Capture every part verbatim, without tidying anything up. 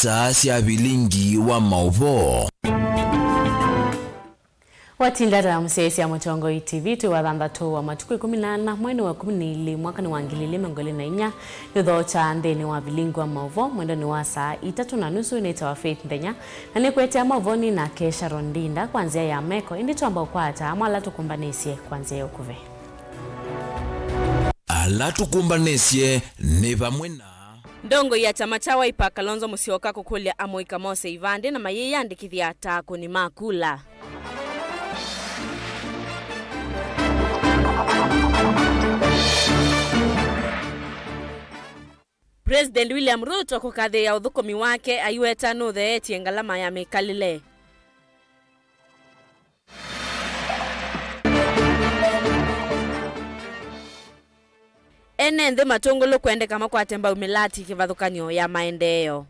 Taa sya vilingi wa maũvoo. Watinda ta mũsyaĩĩsya Mũtongoi T V, twĩ wa thanthatũ wa matukũ ĩkũmi na ana, mweinĩ wa ĩkũmi na ilĩ, mwakanĩ wa ngili ilĩ mĩongo ĩlĩ na inya, nĩũthookya nthĩnĩ wa vilingi wa maũvoo mwendonĩ wa saa itatũ na nusu. Nĩtawa Faith Nthenya, na nĩkũetea maũvoonĩ nake Sharon Ndinda kwa nzĩa ya meko, ĩndĩ twamba ũkwata amwe ala tũkũmbanĩsye kwa nzĩa ya ũkuvĩ. Ala tũkũmbanĩsye nĩ vamwe na. Ndongoi ya kyama kya Wiper, Kalonzo Musyoka kũkũlya amũika mose ivandĩ na mayĩyandĩkĩthya ta akũni ma kula. President William Ruto kũkathĩĩa ũthũkũmi wake, aiweta nũtheetye ngalama ya mĩkalĩle. Ene nthĩ matũngũlũ kwendeka makwate mbau mĩlati kĩvathũkany'o ya maendeeo.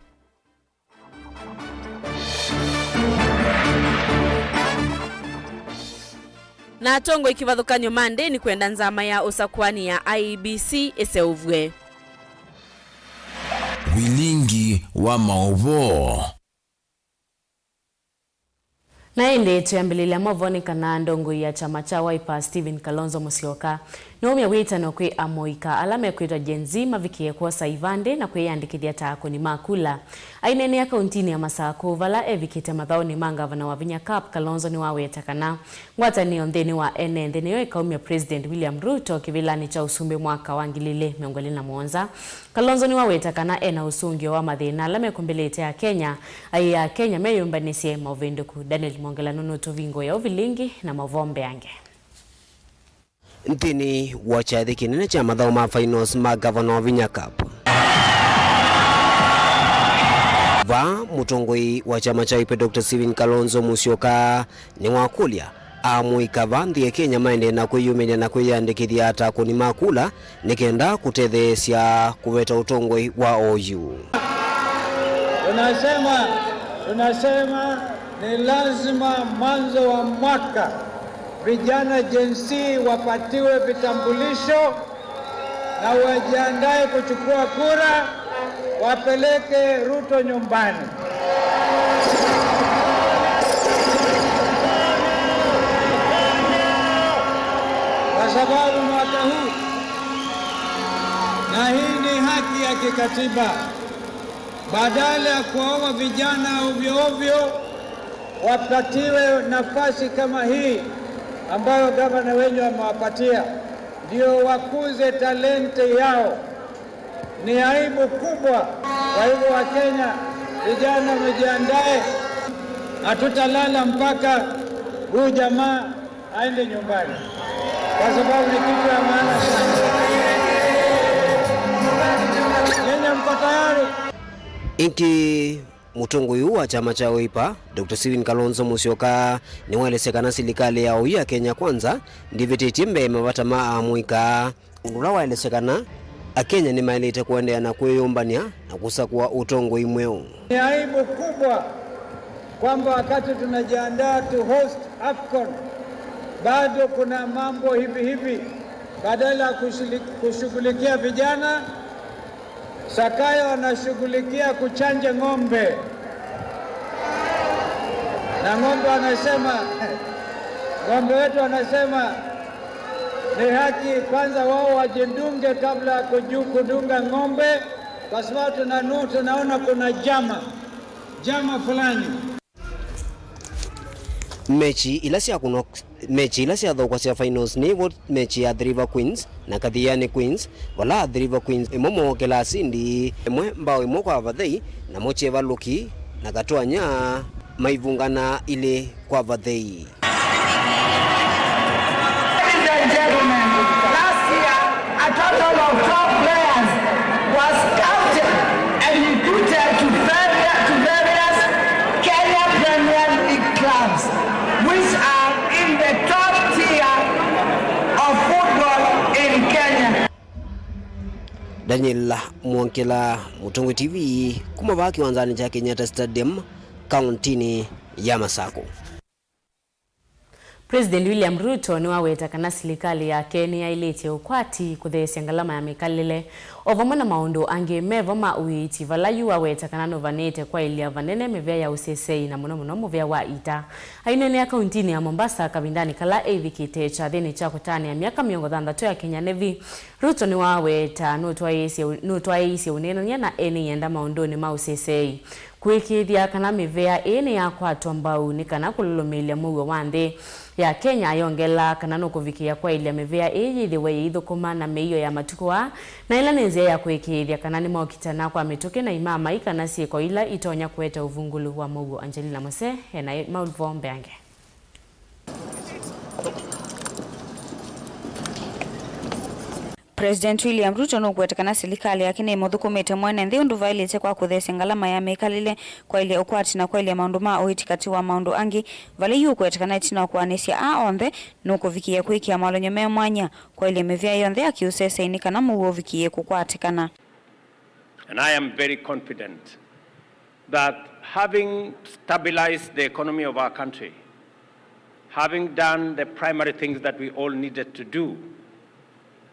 Na atongoi kĩvathũkany'o ma ndĩni kwenda nzama ya ũsakũani ya I E B C ĩseũvw'e. Vilingi wa maũvoo. Na ĩndĩ twĩambĩlĩlya maũvoonĩ kana ndongoi ya kyama kya Wiper, Stephen Kalonzo Musyoka, nĩwaumya wĩtano kwĩ amũika ala mekwĩtwa Gen Z mavikĩe kwosa ivandĩ na kwĩyandĩkĩthya ta akũni ma kula. Aineenea kauntinĩ ya Masakũ, vala evikĩte mathaũnĩ ma ngavana Wavinya Cup, Kalonzo nĩwaweta kana ngwatanĩo nthĩnĩ wa ene nthĩ nĩyo ĩkaumya President William Ruto kĩvĩlanĩ kya ũsumbĩ mwaka wa ngili ilĩ mĩongo ĩlĩ na mũonza. Kalonzo nĩwaweta kana ena ũsũngĩo wa mathĩna ala mekũmbĩlĩte Akenya, aiĩa Akenya meyũmbanĩsye maũvĩndũku. Daniel Mwongela nũnũtũvingũĩa ũvilingi na maũvoo mbeange. Nthĩnĩ wa kyathĩ kĩnene kya mathaũ ma finals ma Governor Wavinya Cup, vaa mũtongoi wa kyama kya Wiper, Doctor Stephen Kalonzo Musyoka, nĩwakũlya amũika va nthĩ ya Kenya maendee na kwĩyumĩlya na kwĩyandĩkĩthya ta akũni ma kula nĩ kenda kũtetheesya kũveta ũtongoi wa oyu. Tunasema, tunasema ni lazima mwanzo wa mwaka vijana Gen Z wapatiwe vitambulisho na wajiandae kuchukua kura, wapeleke Ruto nyumbani. Kwa sababu mwaka huu, na hii ni haki ya kikatiba, badala ya kuwaua vijana ovyo ovyo, wapatiwe nafasi kama hii ambayo gavana wenyu amewapatia, ndio wakuze talenti yao. Ni aibu kubwa. Kwa hivyo, Wakenya, vijana, mjiandae, hatutalala mpaka huyu jamaa aende nyumbani, kwa sababu ni kitu ya maana sana. Nyinyi mko tayari? Ĩngĩ, mũtongoi ũũ wa kyama kya Wiper, Doctor Stephen Kalonzo Musyoka, nĩwaelesya kana silikalĩ ya oyu ya Kenya Kwanza ndĩvĩtĩtye mbee mavata ma amũika, ũndũ ũla waelesya kana Akenya nĩmaĩlĩte kũendeea na kwĩyũmbany'a na kũsakũa ũtongoi mweũ. Ni aibu kubwa kwamba wakati tunajiandaa to host AFCON, bado kuna mambo hivi hivi, badala ya kushili-, kushughulikia vijana, Zakayo anashughulikia kuchanja ng'ombe. Na ng'ombe anasema, ng'ombe wetu anasema ni haki kwanza wao wajidunge kabla ya kuju-, kudunga ng'ombe, kwa sababu tunanu-, tunaona kuna jama, jama fulani. Mechi ila syakũnwa, mechi ila syathaũkwa sya finals nĩ vo mechi ya Athi River Queens na Kathiani Queens, vala Athi River Queens ĩmwe mookela asindi ĩmwe mbao ĩmwe kwa vathei, namo Kyevalũki na Katwanya maivungana ilĩ kwa vathei. Ladies and gentlemen, last year, a total of twelve players were scouted and recruited to vari-, to various Kenya Premier League clubs, which are in the top tier of football in Kenya. Daniel Mwongela, Mũtongoi T V, kuma vaa kĩwanzanĩ kya Kenyatta Stadium, kauntinĩ ya Masakũ. President William Ruto nĩwaweta kana silikalĩ yake nĩyaĩlĩtye ũkwati, kũtheesya ngalama ya mĩkalĩle, o vamwe na maũndũ angĩ mevo ma ũiiti, vala yu waweta kana nũvanĩte kwaĩlya vanene mĩvĩa ya ũsesei, na mũno mũno mũvĩa wa ita. Aineenea kauntinĩ ya Mombasa kavindanĩ kala eĩvikĩte kyathĩnĩ kya kũtanĩa myaka mĩongo thanthatũ ya Kenya Navy, Ruto nĩwaweta nũtwaĩĩsye, nũtwaĩĩsye ũneenany'a na ene ianda maũndũnĩ ma ũsesei. Kũĩkĩĩthya kana mĩvĩa ĩĩ nĩyakwatwa mbau nĩ kana kũlũlũmĩĩlya mũuo wa nthĩ ya Kenya, ayongelaa kana nũkũvikĩĩa kwaĩlya mĩvĩa ĩĩ yĩthĩwe yĩithũkũma na mĩio ya matukũ aa, na ĩla nĩ nzĩa ya kũĩkĩĩthya kana nĩmaũkitana kwa mĩtũkĩ na imamai kana syĩko ila itonya kũete ũvungũlu wa mũuo. Angelina Mose ena maũvoo mbeange. President William Ruto nũkũweta kana silikalĩ yake nĩmũthũkũmĩte mwene nthĩ ũndũ vaĩlĩte kwa kũtheesya ngalama ya mĩkalĩle, kwaĩlya ũkwati na kwaĩlya maũndũ ma ũiiti katĩ wa maũndũ angĩ, vala yu ũkũweta kana ĩtina wa kũanĩsya aa onthe, nũkũvikĩĩa kwĩkĩa mawalany'o me mwanya kwaĩlya mĩvĩa yonthe ya kĩũsesei nĩ kana mũuo ũvikĩĩe kũkwatĩkana. And I am very confident that having stabilized the economy of our country, having done the primary things that we all needed to do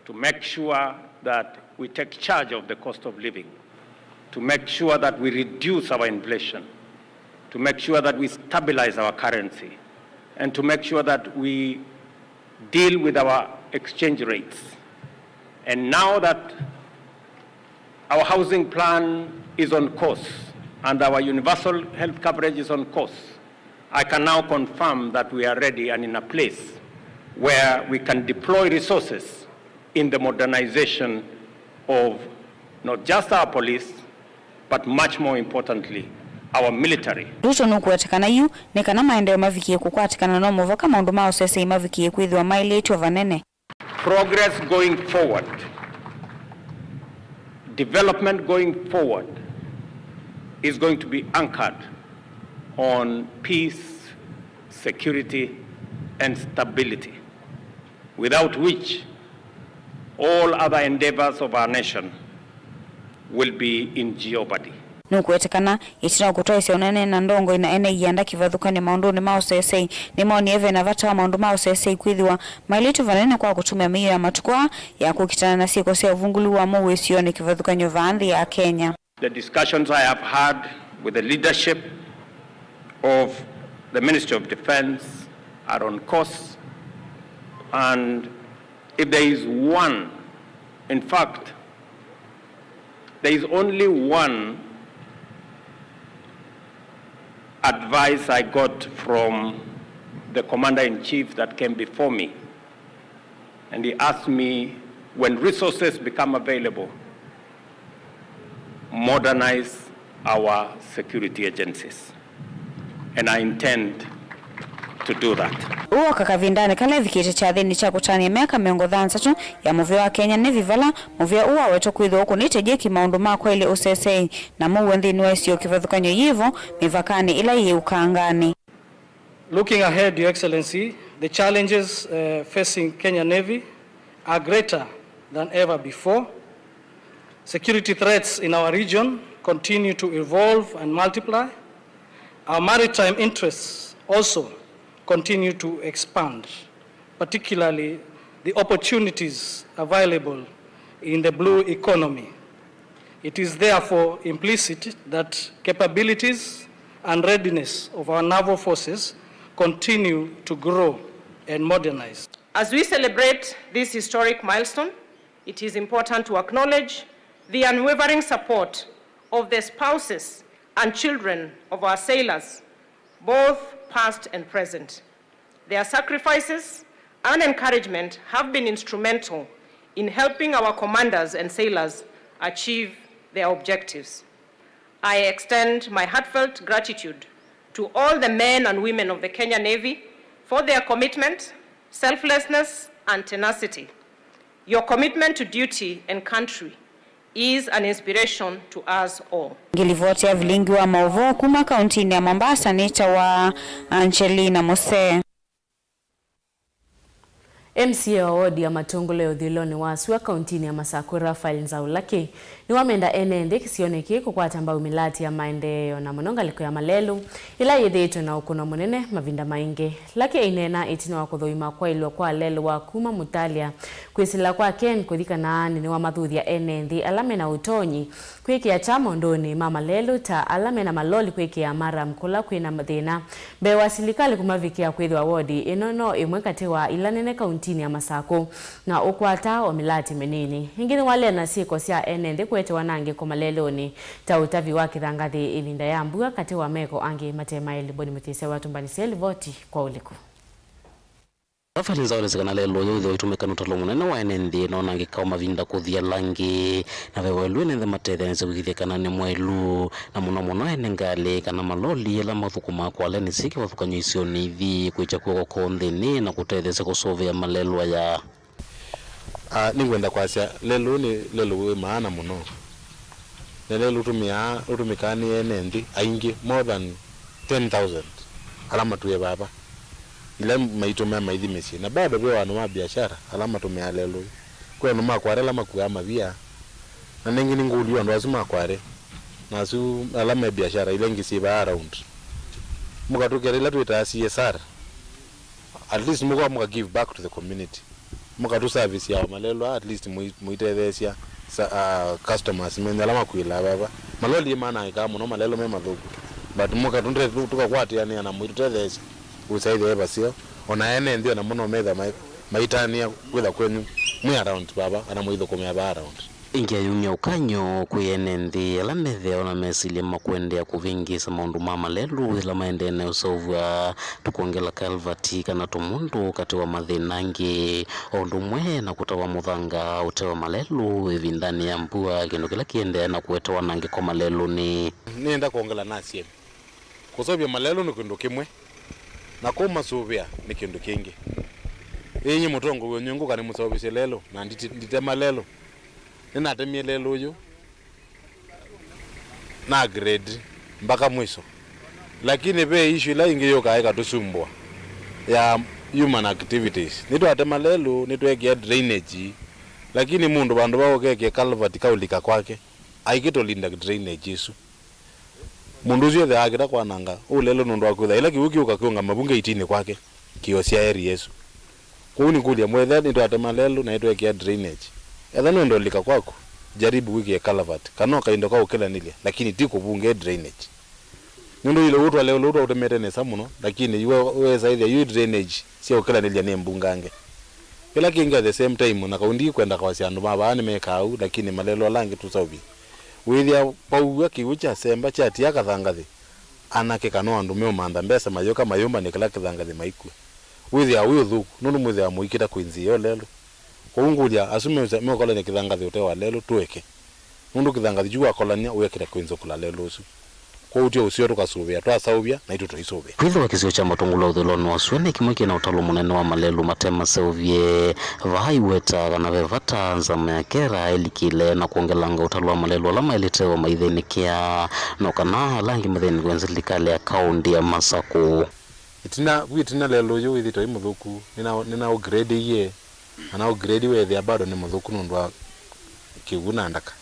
to make sure that we take charge of the cost of living, to make sure that we reduce our inflation, to make sure that we stabilize our currency, and to make sure that we deal with our exchange rates. And now that our housing plan is on course and our universal health coverage is on course, I can now confirm that we are ready and in a place where we can deploy resources in the modernization of not just our police, but much more importantly, our military. Ruto nũkũweta kana yu nĩ kana maendeeo mavikĩe kũkwatĩkana, no mũvaka maũndũ ma ũsesei mavikĩe kwĩthĩwa maĩlĩtw'e vanene. Progress going forward, development going forward is going to be anchored on peace, security, and stability, without which all other endeavors of our nation will be in jeopardy. Nũkũweta kana ĩtina wa kũtwaĩsya ũnene na ndongoi na ene ianda kĩvathũkany'o maũndũnĩ ma ũsesei, nĩmoonie ve na vata wa maũndũ ma ũsesei kwĩthĩwa maĩlĩtw'e vanene kwa kũtũmĩa mĩio ya matukũ aa ya kũkitana na syĩko sya ũvungũlu wa mũuo ĩsionĩ kĩvathũkany'o vaa nthĩ ya Kenya. The discussions I have had with the leadership of the Ministry of Defense are on course, and if there is one, in fact, there is only one advice I got from the commander-in-chief that came before me, and he asked me, when resources become available, modernize our security agencies. And I intend to do that. Ũũ woka kavindanĩ kala ĩvikĩte kyathĩnĩ kya kũtanĩa myaka mĩongo thanthatũ ya mũvĩa wa Kenya Navy, vala mũvĩa ũũ wawetwa kwĩthĩwa ũkũnĩte jeki maũndũ ma kwaĩlya ũsesei na mũuo nthĩnĩ wa isio kĩvathũkany'o yĩvo mĩvakanĩ ĩla yĩ ũkanganĩ. Looking ahead, Your Excellency, the challenges, uh, facing Kenya Navy are greater than ever before. Security threats in our region continue to evolve and multiply. Our maritime interests also continue to expand, particularly the opportunities available in the blue economy. It is therefore implicit that capabilities and readiness of our naval forces continue to grow and modernize. As we celebrate this historic milestone, it is important to acknowledge the unwavering support of the spouses and children of our sailors, both past and present. Their sacrifices and encouragement have been instrumental in helping our commanders and sailors achieve their objectives. I extend my heartfelt gratitude to all the men and women of the Kenya Navy for their commitment, selflessness, and tenacity. Your commitment to duty and country is an inspiration to us all. Ngĩlivoti ya vilingi wa maũvoo kuma kauntinĩ ya Mombasa nĩtawa Angelina Mose. M C A wa wodi ya Matũngũlũ ya ũthũĩlonĩ wa sua kauntinĩ ya Masakũ, Raphael Nzaũ Lucky, nĩwamenda ene nthĩ kĩsionĩ kĩĩ kũkwata mbau mĩlatĩ ya maendeeo, na mũno ngalĩko ya malelũ, ĩla yĩthĩĩtwe na ũkũno mũnene mavinda maingĩ. Lucky aineena ĩtina wa kũthũima kwaĩlw'a kwa lelũ wa kuma Mutalia kwĩsĩla kwa Ken kũthi Kanaani, nĩwamathuthya ene nthĩ ala mena ũtonyi kwĩkĩa kya maũndũnĩ ma malelũ, ta ala mena maloli kwĩkĩa Maram kũla kwĩna thĩna, mbee wa silikalĩ kũmavikĩa. Kwĩthĩwa wodi ĩno no ĩmwe katĩ wa ila nene kauntinĩ ya Masakũ, na ũkwataa o mĩlatĩ mĩnini. Ĩngĩ nĩwaleana syĩko sya ene nthĩ kũete wanangĩko malelũnĩ, ta ũtavi wa kĩthangathĩ ĩvinda ya mbua, katĩ wa meko angĩ mate maĩlĩ. Boni Mũtĩsya watũmbanĩsya livoti kwa ũliku. Raphael Nzaũ elesya kana lelũ ũyũ wĩthĩwa ũitũmĩka nĩ ũtalo mũnene wa ene nthĩ, na ũnangĩka o mavinda kũthi ala angĩ, na ve waĩlu ene nthĩ matetheanĩsye kũĩkĩĩthya kana nĩ mwaĩlu, na mũno mũno ene ngalĩ kana maloli ala mathũkũmaa kwaleni syĩ kĩvathũkany'o isionĩ ithi kwĩkya kw'oko kwoo nthĩnĩ na kũtetheesya kũsũvĩa malelũ aya. Ah, nĩngwenda kwasya lelũ nĩ lelũ wĩ maana mũno. Na lelũ ũtũmĩaa, ũtũmĩkaa nĩ ene nthĩ aingĩ, more than ten thousand, ala matũĩe vava, ila maitũmĩa maithi mĩsyĩ. Na bado ve andũ ma biashara ala matũmĩaa lelũ ũyũ. Kwĩ andũ ma kware ala makuaa mavia. Na nĩngĩ nĩngũlya andũ asu ma kware, na asu ala me biashara ila ingĩ syĩ vaa around, mũkatũkĩla ila twĩtaa C S R. At least mũka, mũka give back to the community. Mũkatũ service ya malelũ, at least mũi-, mũitetheesya sa-, ah, customers menyu ala makuĩlaa vava. Maloli manangĩkaa mũno, malelũ me mathũku. But mũka tũte-, tũ-, tũkakwatĩanĩa na mũitũtetheesya, ũsaĩthya e vaseo. Ona ene nthĩ ona mũno metha mai-, maitanĩa kwĩtha kwenyu mwĩ around vava, kana mũithũkũmĩa vaa around. Ĩngĩ ayumya ũkany'o kwĩ ene nthĩ ala methĩawa na mesilya ma kũendeea kũvĩngĩĩsa maũndũ ma malelũ yĩla maendee na ũseũvw'a tũkongela kalvati kana tũmũndũ katĩ wa mathĩna angĩ, o ũndũ ũmwe na kũtava mũthanga ũte wa malelũ ĩvindanĩ ya mbua, kĩndũ kĩla kĩendeea na kũete wanangĩko malelũnĩ. Nĩenda kwongela nasye, kũseũvya malelũ nĩ kĩndũ kĩmwe, na kũmasũvĩa nĩ kĩndũ kĩngĩ. Ĩĩ, nyie mũtongoi wenyu ngũka nĩmũseũvĩsye lelũ, na nditi-, nditema lelũ. Nĩnatemie lelũ ũyũ, na grade mpaka mwiso. Lakini ve issue ĩla ĩngĩ yũkaa ĩkatũsumbũa ya human activities. Nĩtwatema lelũ, nĩtweekĩa drainage, lakini mũndũ vandũ va ũkekĩa culvert kaũlika kwake, aikĩtũlinda drainage ĩsu. Mũndũ ũsu ethĩawa akĩta kwananga ũu lelũ nũndũ wa kwĩtha ĩla kĩw'ũ kĩũka kĩũngama vu ngeitinĩ kwake, kĩosya area ĩsu. Kwoou nĩkũlya, mwĩthĩa nĩtwatema lelũ na nĩtweekĩa drainage, ethwa nũenda ũlika kwaku, jaribu wĩkĩe culvert kana o kaindo ka ũkĩlanĩlya, lakini ti kũvunge drainage. Nũndũ ĩla ũu twa lelũ ũu twaũtemete nesa mũno, lakini yu wesa ĩthĩa yu drainage sya ũkĩlanĩlya nĩ mbungange. Kĩla kĩngĩ, at the same time, na kau ndikwenda kwasya andũ ma vaa nĩmekaa ũu, lakini malelũ ala angĩ tũseũvye. Wĩthĩa kwaua kĩw'ũ kyasemba kyatia kathangathĩ, anake kana o andũ meũmantha mbesa mayũka mayũmbanĩe kĩla kĩthangathĩ maikw'a. Wĩthĩawa wĩ ũthũku, nũndũ mwĩthĩawa mũikĩta kwĩ nzĩa ĩyo lelũ. Kwoou ngũlya, asu meũsa-, meũkolany'a kĩthangathĩ ũte wa lelũ, tũeke. Nũndũ kĩthangathĩ kyu wakolany'a ũekĩte kwĩnzũkũla lelũ ũsu. Kwoou tyo ũseo tũkasũvĩa, twaseũvya, naitũ tũisũvĩa. Kwĩthĩwa kĩsio kya Matũngũlũ ya ũthũĩlonĩ wa sua nĩ kĩmwe kĩ na ũtalo mũnene wa malelũ mate maseũvye, vaa iweta kana ve vata nzama ya KeRRA ĩlikĩle na kwongelanga ũtalo wa malelũ ala maĩlĩte o maithĩnĩkĩa, no kana ala angĩ mathĩnĩkĩwe nĩ silikalĩ ya kaũntĩ ya Masakũ. Ĩtina, vu ĩtina lelũ ũyũ wĩthĩtwe wĩ mũthũku, nĩna, nĩna ũgradeie, na na ũgrade weethĩa bado nĩ mũthũku nũndũ wa kĩw'ũ na ndaka.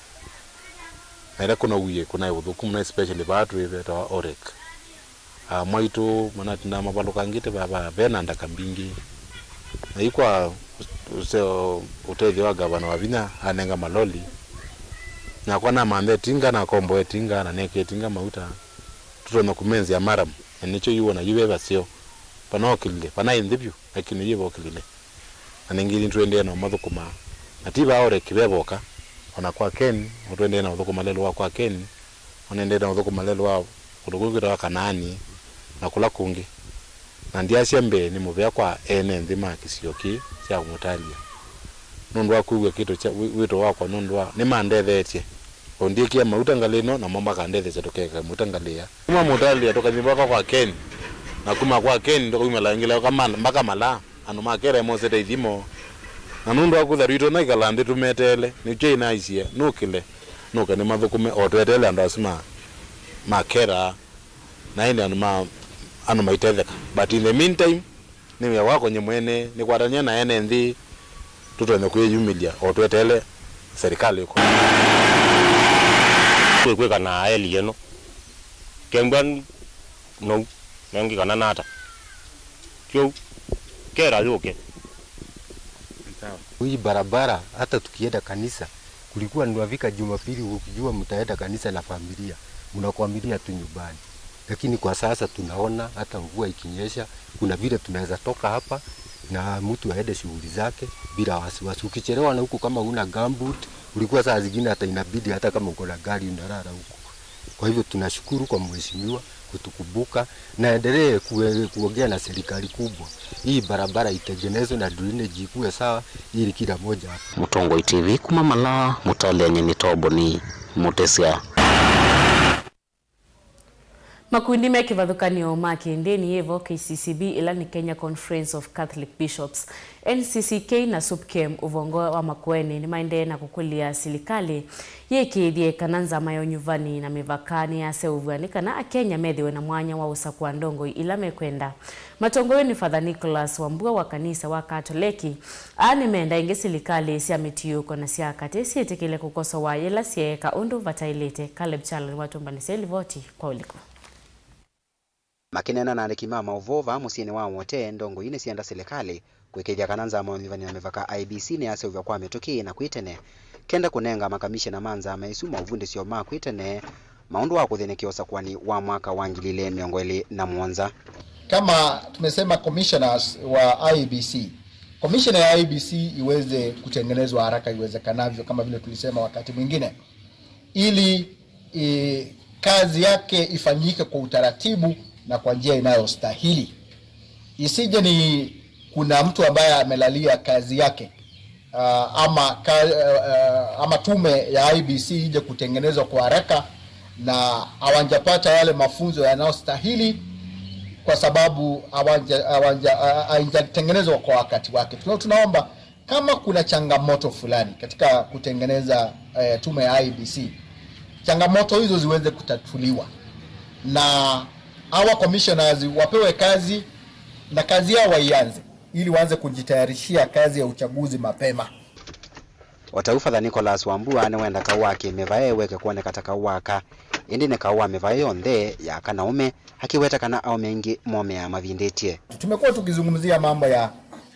Na ĩla kũnauie, kũnaĩ ũthũku mũno, especially vaa twĩ vetawa Orek. Ah, mwaitũ manatindaa mavalũkangĩte vaa, vaa ve na ndaka mbingĩ. Na yu kwa ũse-, ũtethyo wa gavana Wavinya, anenga maloli. Nakwa namantha ĩtinga, nakomboa ĩtinga, na nekĩa ĩtinga mauta. Tũtonya kũmenzĩa Maram, na nĩkyo yu wona yu ve vaseo. Vanaokĩlile, vanaĩ nthĩ vyũ, lakini yu vokĩlile. Na nĩngĩ nĩtũendee na ũmathũkũma. Na ti vaa Orek ve voka, o na kwa Ken, nĩtũendee na ũthũkũma lelũ wa kwa Ken, o nĩendee na ũthũkũma lelũ wa kũndũ kũngĩ kwĩtawa Kanaani, na kũla kũngĩ. Na ndyasya mbee nĩ mũvea kwa ene nthĩ ma kĩsio kĩĩ kya Mutalia, nũndũ wa kwĩw'a kĩto kya wĩ-, wĩto wakwa, nũndũ wa nĩmandetheetye. O ndyĩkĩa mauta ngalĩ ĩno, namo makandetheesya tũkeka mauta ngalĩ ĩya. Kuma Mutalia tũkathi mpaka kwa Ken, na kuma kwa Ken tũkaumĩla ĩngĩ leo kama-, mpaka Malaa. Andũ ma KeRRA mosete ithimo, na nũndũ wa kwĩthwa twĩtona ĩkala nthĩ tũmeteele, nĩkyo ĩnaisye nũkĩle, nũke nĩmathũkũme o tweteele andũ asu ma, ma KeRRA, na ĩndĩ andũ ma, andũ maitetheka. But in the meantime, Nĩ wĩa wako nye mwene, nĩkwatany'a na ene nthĩ, tũtonye kwĩyumĩlya o tweteele serikali ĩko. Twĩkwĩka na aeli ĩno. Kembwa n-, nou, nengĩ kana nata. Kĩu, kera yũke. Hii barabara, hata tukienda kanisa, kulikuwa tunafika Jumapili, ukijua mtaenda kanisa na familia, mnakwamilia tu nyumbani. Lakini kwa sasa tunaona hata mvua ikinyesha, kuna vile tunaweza toka hapa na mtu aende shughuli zake bila wasiwasi. Ukichelewa na huku kama huna gumboot, ulikuwa saa zingine hata inabidi hata kama uko na gari unalala huku. Kwa hivyo tunashukuru kwa mheshimiwa kutukumbuka na endelee kue-, kuongea na serikali kubwa. Hii barabara itengenezwe na drainage ikuwe sawa ili kila moja hapa. Mũtongoi T V kuma Malaa, mũtaleany'a nĩ Toboni Mũtĩsya. Makundi me kĩvathũkany'o ma kĩndĩni yĩvo K C C B, ĩla nĩ Kenya Conference of Catholic Bishops, N C C K na SUPKEM, ũvongo wa Makueni, nĩmaendee na kũkũlya silikalĩ yĩkĩĩthye kana nzama ya ũnyuvani na mĩvaka nĩyaseũvw'a nĩ kana Akenya methĩwe na mwanya wa ũsakũa ndongoi ila mekwenda. Matongoew'e nĩ Father Nicholas Wambua wa kanisa wa Katoleki, aa nĩmenda ĩngĩ silikalĩ sya mĩtiũko na sya katĩ syĩtĩkĩle kũkosoa yĩla syeeka ũndũ vataĩlĩte. Caleb Kyalo nĩwatũmbanĩsya ĩlivoti kwa ũliku. Makĩneena na andĩki ma maũvoo vaa mũsyĩnĩ wa Wote, ndongoi nĩsyenda silikalĩ kũĩkĩĩthya kana nzama ya ũnyuvani na mĩvaka I E B C nĩyaseũvw'a kwa mĩtũkĩ na kwĩ tene, kenda kũnenga makamishena ma nzama ĩsu maũvundĩsyo ma kwĩ tene ma ũndũ wa kũthĩnĩkĩa ũsakũani wa mwaka wa ngili ilĩ mĩongo ĩlĩ na mũonza. Kama tumesema commissioners wa I E B C, commissioner ya I E B C iweze kutengenezwa haraka iwezekanavyo, kama vile tulisema wakati mwingine, ili, e, kazi yake ifanyike kwa utaratibu na kwa njia inayostahili. Isije ni kuna mtu ambaye amelalia kazi yake, ah, ama ka-, ah, ah, ama tume ya I E B C ije kutengenezwa kwa haraka na hawajapata yale mafunzo yanayostahili kwa sababu hawaja-, hawaja-, ah, haijatengenezwa kwa wakati wake. Tuna-, tunaomba kama kuna changamoto fulani katika kutengeneza, eh, tume ya I E B C, changamoto hizo ziweze kutatuliwa na hawa commissioners wapewe kazi na kazi yao waianze ili waanze kujitayarishia kazi ya uchaguzi mapema. O ta ũu, Father Nicholas Wambua nĩwenda kaũ wa kĩmĩvae weke kwoneka ta kaũ wa aka, ĩndĩ nĩ kaũ wa mĩvae yonthe ya aka na aũme, akĩweta kana aũme aingĩ momeaa mavindĩtye. Tumekuwa tukizungumzia mambo ya,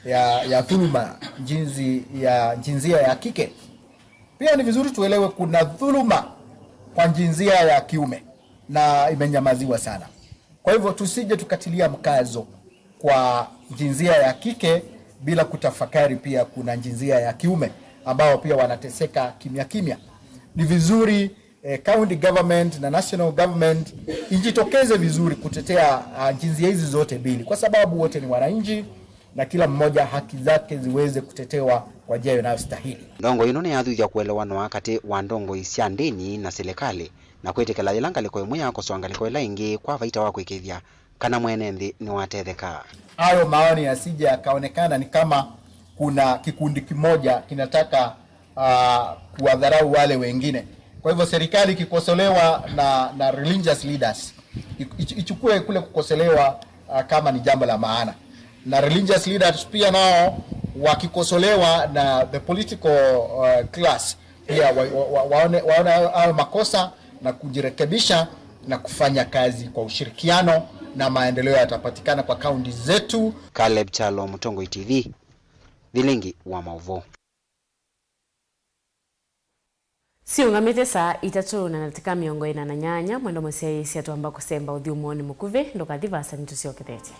ya, ya dhuluma jinsi ya jinsia ya kike. Pia ni vizuri tuelewe kuna dhuluma kwa jinsia ya kiume na imenyamaziwa sana. Kwa hivyo tusije tukatilia mkazo kwa jinsia ya kike bila kutafakari pia kuna jinsia ya kiume ambao pia wanateseka kimya kimya. Ni vizuri, eh, county government na national government ijitokeze vizuri kutetea, ah, jinsia hizi zote mbili, kwa sababu wote ni wananchi na kila mmoja haki zake ziweze kutetewa kwa njia inayostahili. Ndongoi ĩno nĩyathuthya kũelewanwa katĩ wa ndongoi sya ndĩni na silikalĩ na kwĩtĩkĩla yĩla ngalĩko ĩmwe yakosoa ngalĩko ĩla ĩngĩ kwa vaita wa kũĩkĩĩthya kana mwene nthĩ nĩwatetheka. Hayo maoni yasije yakaonekana ni kama kuna kikundi kimoja kinataka, ah, kuwadharau wale wengine. Kwa hivyo serikali ikikosolewa na, na religious leaders, ich-, ich-, ichukue kule kukosolewa, ah, kama ni jambo la maana. Na religious leaders pia nao wakikosolewa na the political, ah, class, pia wa-, wa-, wa-, waone, waone hayo, hayo makosa na kujirekebisha na kufanya kazi kwa ushirikiano, na maendeleo yatapatikana kwa kaunti zetu. Caleb Kyalo, Mũtongoi T V, Vilingi wa Maũvoo. Siũngamĩte saa itatũ na ndatĩka mĩongo ĩna na nyanya, mwendo mũsyaĩĩsya twamba kũsemba ũthyũmũonĩ mũkuvĩ, ndũkathi vaasa nĩtũsyokethetye.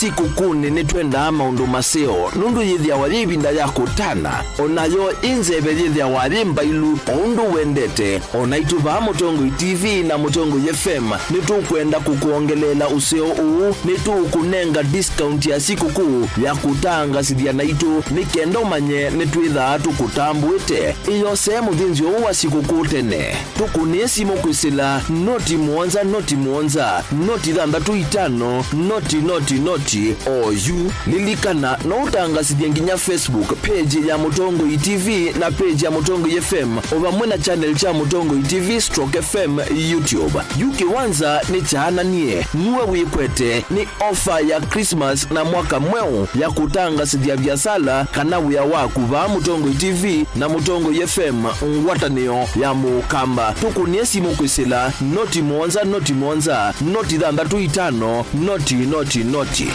Sikũkũnĩ nĩtwendaa maũndũ maseo, nũndũ yĩthĩawa yĩ ĩvinda ya kũtana, o nayo ĩ nzeve yĩthĩawa yĩ mbailu, o ũndũ wendete. O naitũ vaa Mũtongoi T V na Mũtongoi F M nĩtũkwenda kũkwongeleela ũseo ũũ, nĩtũũkũnenga discount ya sikũkũ ya kũtangasĩthya naitũ, nĩ kenda ũmanye nĩtwĩthaa tũkũtambũĩte. Ĩyosee mũthĩnzĩo ũũ wa sikũkũ tene. Tũkũnĩe simũ kwĩsĩla noti mũonza noti mũonza, noti thanthatũ itano, noti noti noti. Oyu, lilikana, no ũtangasĩthye nginya Facebook page ya Mũtongoi T V na page ya Mũtongoi F M, o vamwe na channel kya Mũtongoi T V stroke F M YouTube. Yu kĩwanza nĩ kyaananie, nue wĩkwete nĩ ofa ya Christmas na mwaka mweũ ya kũtangasĩthya viasala kana wĩa waku vaa Mũtongoi T V na Mũtongoi F M, ngwatanĩo ya Mũkamba. Tũkũnĩe simũ kwĩsĩla noti mũonza, noti mũonza, noti thanthatũ itano, noti, noti, noti.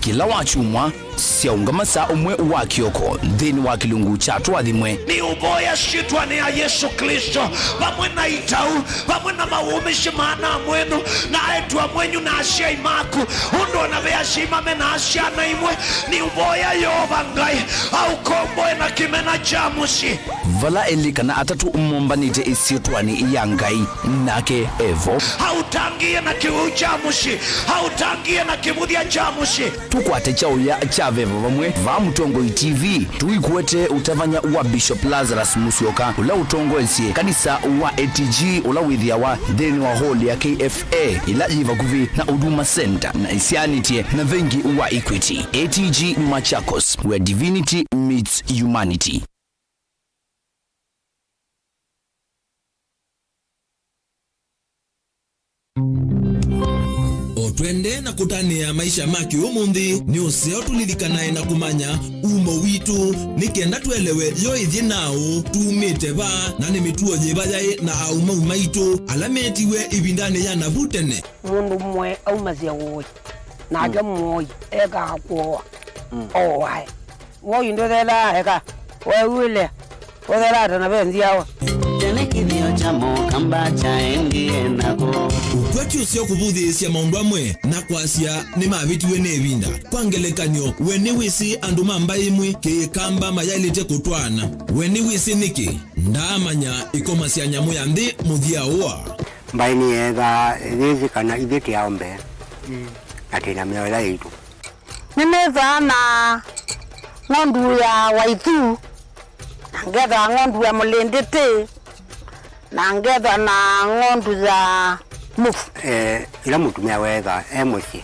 Kĩla wakyumwa, syaũngama saa ũmwe wa kĩoko nthĩnĩ wa kĩlungu kya Tũathimwe. Nĩũvoya syĩtwanĩ ya Yesũ Klĩsto, vamwe na itau, vamwe na mawũmĩsye maana mwenyu, na aĩtu amwenyu na asyai maku, ũndũ o na ve asyai mame na syana imwe, nĩũvoya Yeova Ngai aũkomboe na kĩmena kya mũsyĩ. Vala elĩ kana atatũ mombanĩte ĩsyĩtwanĩ ya Ngai, nake evo. Aũtangĩĩe na kĩwĩu kya mũsyĩ, aũtangĩĩe na kĩvũthya kya mũsyĩ. Tũkwate kyaũya kya veva vamwe vaa Mũtongoi T V. Tũikwete ũtavany'a wa Bishop Lazarus Musyoka, ũla ũtongoesye kanisa wa A T G, ũla wĩthĩawa nthĩnĩ wa hall ya K F A, ĩla yĩ vakuvĩ na Huduma Center na ĩsyaanĩtye na vengi wa Equity. A T G Machakos, where divinity meets humanity. O twendee na kũtanĩa maisha ma kĩũmũnthĩ, nĩ ũseo tũlilikanae na kũmanya umo witũ, nĩ kenda tũelewe yo ĩthyĩ naaũ, tumĩte va, na nĩ mĩtuo yĩva yaĩ na aũmau maitũ ala meetiwe ĩvindanĩ ya navu tene. Mũndũ mũe aumasya ũĩ, nake mũoi ekaa kũoa, ooae. Woi ndũthelaa eka, weew'ĩle, ũthelaa ta na ve nzyawa. Tene kĩthĩo kya Mũkamba kyaendie nako. Ũkwati ũseo kũvũthĩĩsya maũndũ amwe na kwasya nĩmavĩtiwe nĩ ĩvinda. Kwa ngelekany'o, we nĩwĩsĩ andũ ma mbaĩ ĩmwe Kĩkamba mayaĩlĩte kũtwaana? We nĩwĩsĩ nĩkĩ? Ndaamanya ĩkoma sya nyamũ ya nthĩ mũthya ũa. Mbaĩ nĩyeethaa yĩsĩ kana ithyĩ tĩ aũmbe, na twĩ na mĩao ĩla yaitũ. Nĩnĩthaa na ng'ondu ya Waithu, na ngethaa ng'ondu ya Mũlĩndĩtĩ, na ngethaa na ng'ondu ya Mũvu. Eh, ĩla mũtumĩa weethaa e mũsyĩ,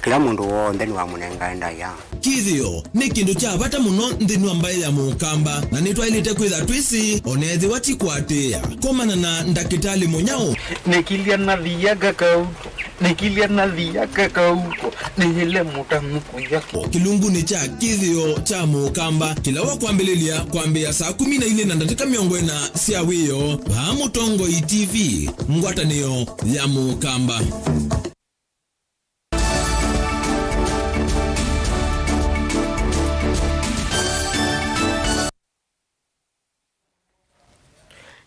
kĩla mũndũ w'onthe nĩwamũnengae ndaĩa. Kĩthĩo nĩ kĩndũ kya vata mũno nthĩnĩ wa mbaĩ ya Mũkamba, na nĩtwaĩlĩte kwĩtha twĩsĩ, o na ethĩwa ti kũatĩĩa. Komana na ndakĩtalĩ mũnyaũ. Nĩkilya nathia kakauko, nĩkilya nathia kakauko, nĩyĩle mũtanu kũya. Kĩlungunĩ kya kĩthĩo kya Mũkamba, kĩla wa kwambĩlĩlya kwambĩĩa saa kũmi na ilĩ na ndatĩka mĩongo ĩna sya wĩoo, vaa Mũtongoi T V, ngwatanĩo ya Mũkamba.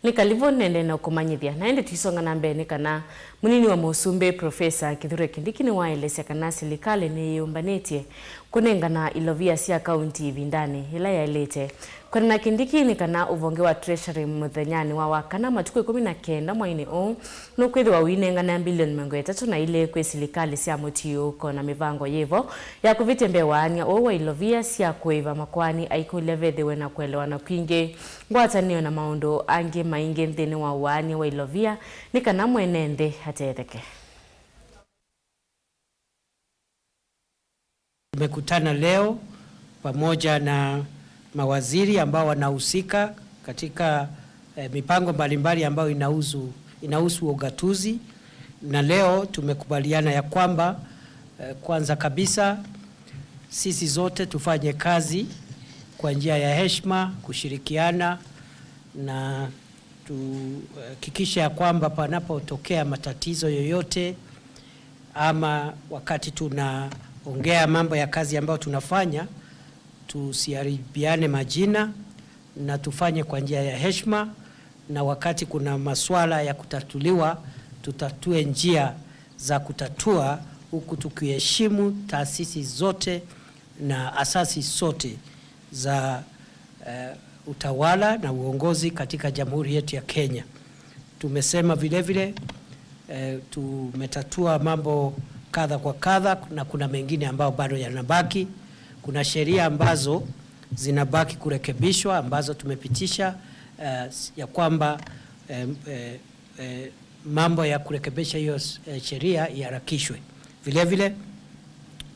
Nĩ kalivũ nende na ũkũmanyĩthya. Na ĩndĩ tũisonga na mbee nĩ kana mũnini wa mũsumbĩ Profesa Kithure Kindiki nĩwaelesya kana silikalĩ nĩyĩyũmbanĩtye kũnengana ilovia sya kaunti ĩvindanĩ yĩla yaĩlĩte. Kwendana na Kindiki nĩ kana ũvonge wa Treasury mũthenyanĩ wa Wakana matukũ ĩkũmi na kenda mwainĩ ũũ nũkwĩthĩwa ũinengane mbilioni mĩongo ĩtatũ na ilĩ kwĩ silikalĩ sya mũtiũũko na mĩvango yĩvo ya kũvĩtya mbee waany'a ũũ wa ilovia sya kũĩva makoani aikũlya vethĩwe na kũelewana kwingĩ, ngwatanĩo na maũndũ angĩ maingĩ nthĩnĩ wa waany'a wa ilovia nĩ kana mwene nthĩ atetheke. Tumekutana leo pamoja na mawaziri ambao wanahusika katika, eh, mipango mbalimbali ambayo inahusu, inahusu ugatuzi. Na leo tumekubaliana ya kwamba, eh, kwanza kabisa, sisi zote tufanye kazi kwa njia ya heshima, kushirikiana na tuhakikishe ya kwamba panapotokea matatizo yoyote, ama wakati tunaongea mambo ya kazi ambayo tunafanya, tusiharibiane majina na tufanye kwa njia ya heshima, na wakati kuna masuala ya kutatuliwa, tutatue njia za kutatua, huku tukiheshimu taasisi zote na asasi zote za, eh, utawala na uongozi katika jamhuri yetu ya Kenya. Tumesema vile vile, eh, tumetatua mambo kadha kwa kadha na kuna mengine ambayo bado yanabaki. Kuna sheria ambazo zinabaki kurekebishwa ambazo tumepitisha, eh, ya kwamba, eh, eh, eh, mambo ya kurekebisha hiyo, eh, sheria iharakishwe. Vile vile,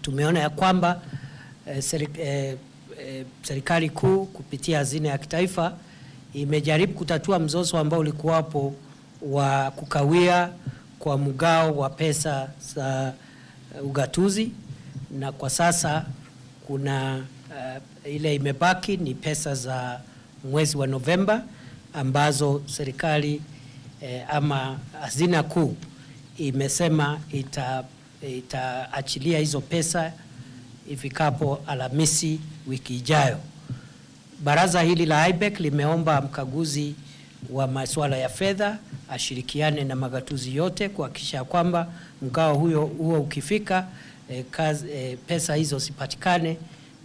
tumeona ya kwamba, eh, seri-, eh, eh, serikali kuu kupitia hazina ya kitaifa imejaribu kutatua mzozo ambao ulikuwapo wa kukawia kwa mgao wa pesa za, eh, ugatuzi, na kwa sasa kuna, eh, ile imebaki ni pesa za mwezi wa Novemba ambazo serikali, eh, ama hazina kuu imesema ita-, itaachilia hizo pesa ifikapo Alhamisi wiki ijayo. Baraza hili la IBEC limeomba mkaguzi wa masuala ya fedha ashirikiane na magatuzi yote kuhakikisha kwamba mgao huyo, huo ukifika, eh, kaz-, eh, pesa hizo zipatikane,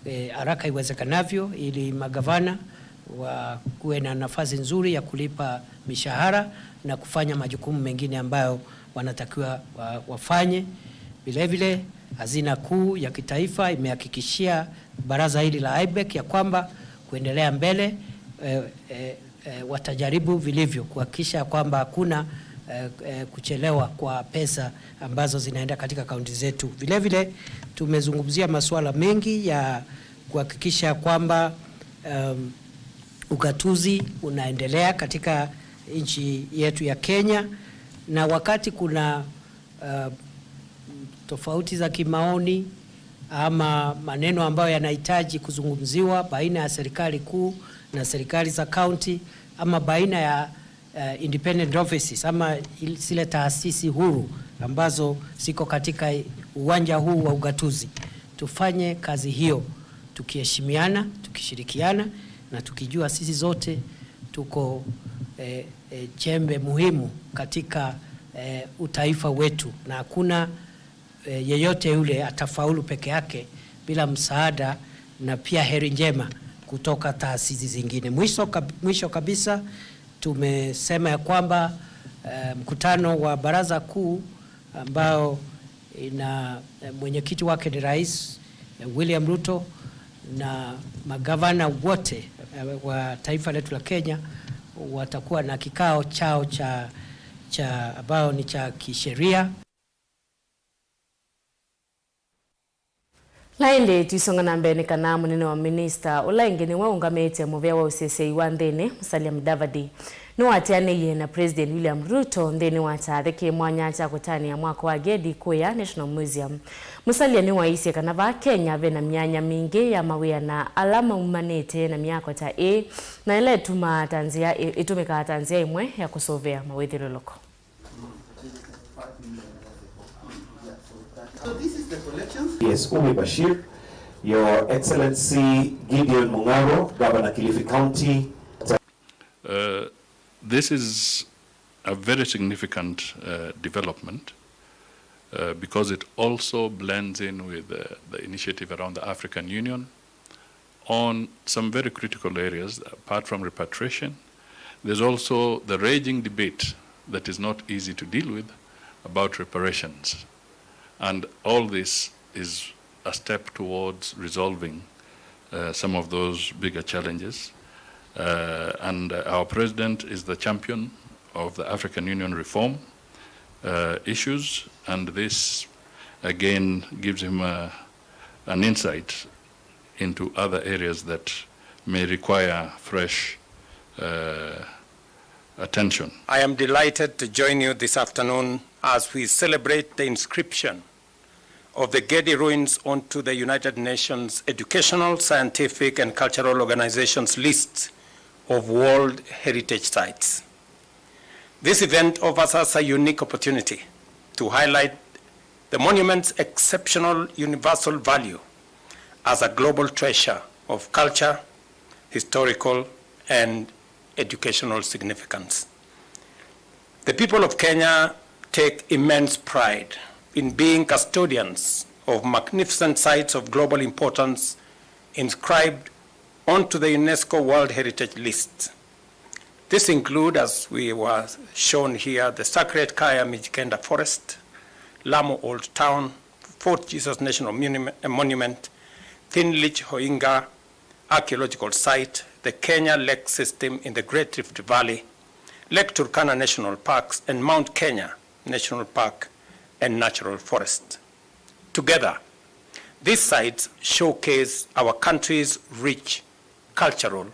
eh, haraka iwezekanavyo ili magavana wakuwe na nafasi nzuri ya kulipa mishahara na kufanya majukumu mengine ambayo wanatakiwa wa-, wafanye. Vile vile, Hazina Kuu ya Kitaifa imehakikishia baraza hili la IBEC ya kwamba kuendelea mbele, eh, eh, eh, watajaribu vilivyo kuhakikisha kwamba hakuna, eh, eh, kuchelewa kwa pesa ambazo zinaenda katika kaunti zetu. Vile vile, tumezungumzia masuala mengi ya kuhakikisha kwamba, um, ugatuzi unaendelea katika nchi yetu ya Kenya, na wakati kuna, uh, tofauti za kimaoni ama maneno ambayo yanahitaji kuzungumziwa baina ya serikali kuu na serikali za kaunti ama baina ya, uh, independent offices ama il-, zile taasisi huru ambazo ziko katika uwanja huu wa ugatuzi, tufanye kazi hiyo tukiheshimiana, tukishirikiana na tukijua sisi zote tuko, eh, eh, chembe muhimu katika, eh, utaifa wetu, na hakuna, eh, yeyote yule atafaulu peke yake bila msaada na pia heri njema kutoka taasisi zingine. Mwisho kab-, mwisho kabisa, tumesema ya kwamba, eh, mkutano wa Baraza Kuu ambao ina, eh, mwenyekiti wake ni Rais, eh, William Ruto, na magavana wote, eh, wa taifa letu la Kenya watakuwa na kikao chao cha, cha, ambao ni cha kisheria. Na ĩndĩ tũisonga na mbee nĩ kana mũnene wa minista ũla ĩngĩ nĩwe ũngamĩte mũvĩa wa ũseseĩ wa nthĩnĩ, Musalia Mudavadi, nĩwaatĩanĩie na President William Ruto nthĩnĩ wa kyathĩ kĩ mwanya kya kũtanĩa mwako wa Gedi kũya National Museum. Musalia nĩwaisye kana vaa Kenya ve na myanya mingĩ ya mawĩa na ala maumanĩte na myako ta ĩĩ, na ĩla ĩtumaa ta nzĩa, ĩ-, ĩtũmĩkaa ta nzĩa ĩmwe ya kũsũvĩa mawĩthyũlũlũko. Yes, Umi Bashir, Your Excellency Gideon Mung'aro, Governor Kilifi County. Uh, this is a very significant, uh, development, uh, because it also blends in with, uh, the initiative around the African Union on some very critical areas, apart from repatriation. There's also the raging debate that is not easy to deal with about reparations. And all this is a step towards resolving, uh, some of those bigger challenges. Uh, and, uh, our president is the champion of the African Union reform, uh, issues, and this again gives him, uh, an insight into other areas that may require fresh, uh, attention. I am delighted to join you this afternoon as we celebrate the inscription of the Gedi ruins onto the United Nations Educational, Scientific and Cultural Organization's list of World Heritage Sites. This event offers us a unique opportunity to highlight the monument's exceptional universal value as a global treasure of culture, historical, and educational significance. The people of Kenya take immense pride in being custodians of magnificent sites of global importance inscribed onto the UNESCO World Heritage List. This include, as we were shown here, the sacred Kaya Mijikenda Forest, Lamu Old Town, Fort Jesus National Monu-, Monument, Thin Lich Hoinga Archaeological Site, the Kenya Lake System in the Great Rift Valley, Lake Turkana National Parks, and Mount Kenya National Park and Natural Forest. Together, these sites showcase our country's rich cultural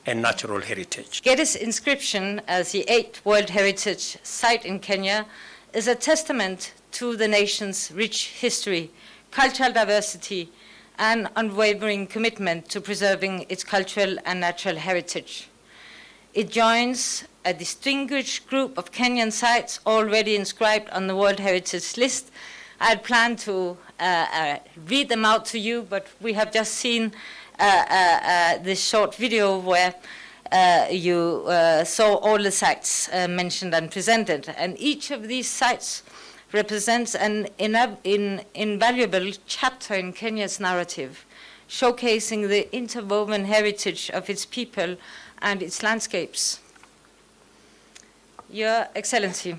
and natural heritage. Getty's inscription as the eighth World Heritage Site in Kenya is a testament to the nation's rich history, cultural diversity, and unwavering commitment to preserving its cultural and natural heritage. It joins a distinguished group of Kenyan sites already inscribed on the World Heritage List. I had planned to, uh, uh, read them out to you, but we have just seen, uh, uh, uh, this short video where, uh, you, uh, saw all the sites, uh, mentioned and presented. And each of these sites represents an ina-, in-, invaluable chapter in Kenya's narrative, showcasing the interwoven heritage of its people and its landscapes. Your Excellency,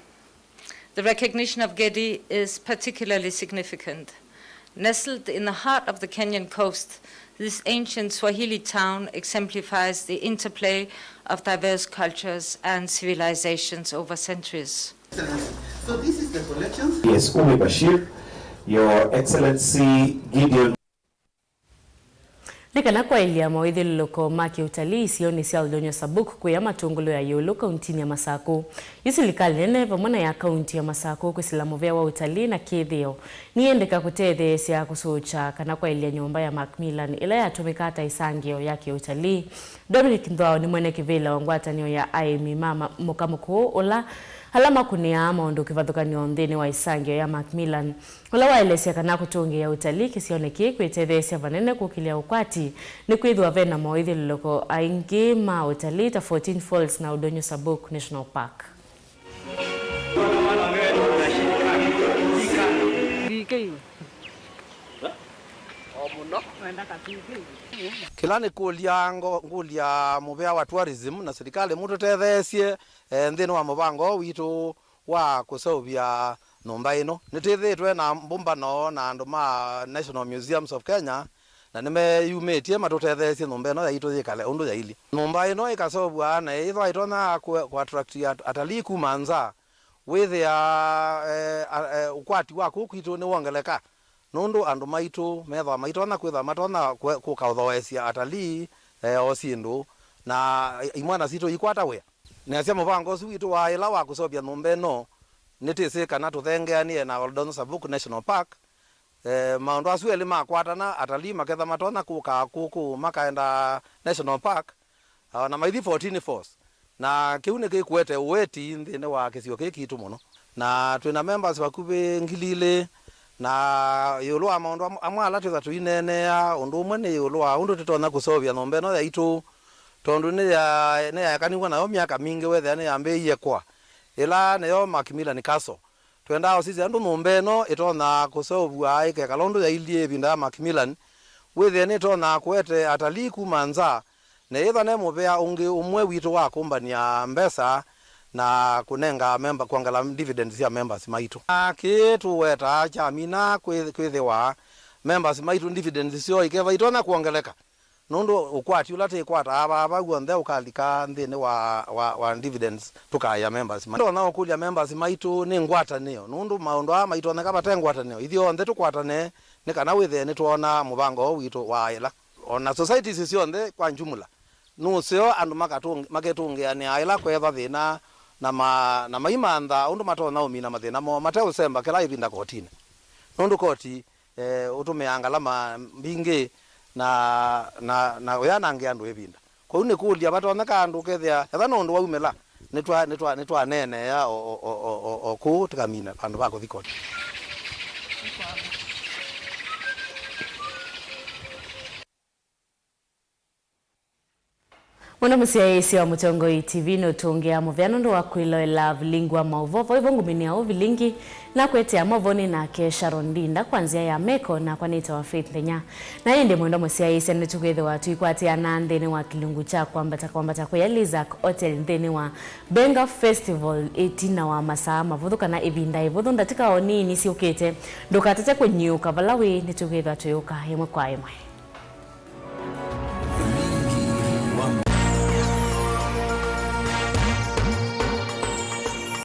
the recognition of Getty is particularly significant. Nestled in the heart of the Kenyan coast, this ancient Swahili town exemplifies the interplay of diverse cultures and civilizations over centuries. So this is the collection. Yes, Umi Bashir, Your Excellency Gideon. Nĩ kana kwaĩlya mawĩthyũlũlũko ma kĩũtalii isionĩ sya Oldonyo Sabuk kwĩya matũngũlũ ya ĩũlũ kauntinĩ ya Masakũ. Yu silikalĩ nene vamwe na ya kaunti ya Masakũ kwĩsĩla mũvea wa ũtalii na kĩthĩo nĩyendeka kũtetheesya kũsũkya kana kwaĩlya nyũmba ya Macmillan ĩla yatũmĩkaa ta ĩsangĩo ya kĩũtalii. Dominic Nthwao nĩ mwene kĩvĩla wa ngwatanĩo ya aĩmi ma ma-, mũka mũkũũ ũla ala makũnĩaa maũndũ kĩvathũkany'o nthĩnĩ wa ĩsangĩo ya Macmillan. Ũla waelesya kana kũtũngĩĩa ũtalii kĩsionĩ kĩĩ kwĩtetheesya vanene kũkĩlya ũkwati, nĩkwĩthĩwa ve na mawĩthyũlũlũko aingĩ ma ũtalii ta Fourteen Falls na Oldonyo Sabuk National Park. Kĩla nĩkũlya ngo-, ngũlya mũvea wa tourism na silikalĩ mũtũtetheesye, eh, nthĩnĩ wa mũvango ũũ witũ wa kũseũvya nyũmba ĩno. Nĩtwĩthĩĩtwe na mbũmbano na andũ ma National Museums of Kenya, na nĩmeyumĩtye matũtetheesye nyũmba ĩno yaitũ yĩkale ũndũ yailyĩ. Nyũmba ĩno ĩkaseũvw'a na ĩthwa ĩtonya kũ-, kũ attract at-, atalii kuma nza, wĩthĩa, eh, a-, eh, ũkwati wa kũu kwitũ nĩwongeleka, nũndũ andũ maitũ methwa maitonya kwĩthwa matonya kwe-, kũka ũthoesya atalii, eh, o syĩndũ, na i-, imwana sitũ ikwata wĩa. Nĩasya mũvango ũsu witũ wa ĩla wa kũseũvya nyũmba ĩno, nĩtwĩsĩ kana tũthengeanĩe na Oldonyo Sabuk National Park. Eh, maũndũ asu elĩ makwatana, atalii maketha matonya kũka kũkũ makaenda National Park, ah, na maithi Fourteen Falls. Na kĩu nĩkĩkũete ũweti nthĩnĩ wa kĩsio kĩĩ kitũ mũno. Na twĩ na members vakuvĩ ngili ilĩ, na ĩũlũ wa maũndũ am-, amwe ala twĩtha tũineenea, ũndũ ũmwe nĩ ĩũlũ wa ũndũ tũtonya kũseũvya nyũmba ĩno yaitũ, tondũ nĩya-, nĩyaekaniw'e nayo myaka mingĩ wethĩa nĩyambĩĩie kwa. Ĩla nĩyo Macmillan Castle. Twendaa ũsisya ũndũ nyũmba ĩno ĩtonya kũseũvw'a ĩkekala ũndũ yailyĩ ĩvinda ya Macmillan, wĩthĩe nĩtonya kũete atalii kuma nza, na yĩthwa ne mũvea ũngĩ ũmwe witũ wa kũmbany'a mbesa na kũnenga memba, kwongela dividends sya members maitũ. Na kĩĩ tũwetaa kyamina kwĩ-, kwĩthĩwa members maitũ dividends syoo ikethwa itonya kwongeleka. Nũndũ ũkwati ũla tĩkwataa vaa vau w'onthe ũkalika nthĩnĩ wa, wa, wa dividends tũkaĩa members maitũ. Ndonya ũkũlya members maitũ nĩ ngwatanĩo, nũndũ maũndũ aa maitonyeka vate ngwatanĩo. Ithyonthe tũkwatane nĩ kana wĩthĩe nĩtwoona mũvango ũũ witũ wa aĩla. O na societies syonthe kwa njumula, nũseo andũ makatũng-, maketũngĩanĩa aĩla kweethwa thĩna na ma-, na maimantha ũndũ matonya ũmina mathĩna moo mateũsemba kĩla ĩvinda kotinĩ. Nũndũ koti eh, ũtũmĩaa ngalama mbingĩ na, na, na ũyanangĩa andũ ĩvinda. Kwoou nĩkũlya vatonyeka andũ ũkethĩa etha no ũndũ waumĩla, nĩtwa-, nĩtwa-, nĩtwaneenea o, o, o, o, o, o kũu tũkamina vandũ va kũthi koti. Mũno mũsyaĩĩsya wa Mũtongoi T V nũtũngĩa mũvea nũndũ wa kwĩloela vilingi wa maũvoo. Vo ĩvo ngũminĩa ũ vilingi, nakwetea maũvoonĩ nake Sharon Ndinda kwa nzĩa ya meko, nakwa nĩtawa Faith Nthenya. Na ĩndĩ mwendwa mũsyaĩĩsya, nĩtũkwĩthĩwa tũikwatĩana nthĩnĩ wa kĩlungu kya kwambata kwambata kũya Lizak Hotel nthĩnĩ wa Benga Festival ĩtina wa masaa mavũthũ kana ĩvinda ĩvũthũ, ndatĩka o nini syũkĩte. Ndũkatate kũnyiũka vala wĩ, nĩtũkwĩthĩwa tũyũka ĩmwe kwa ĩmwe.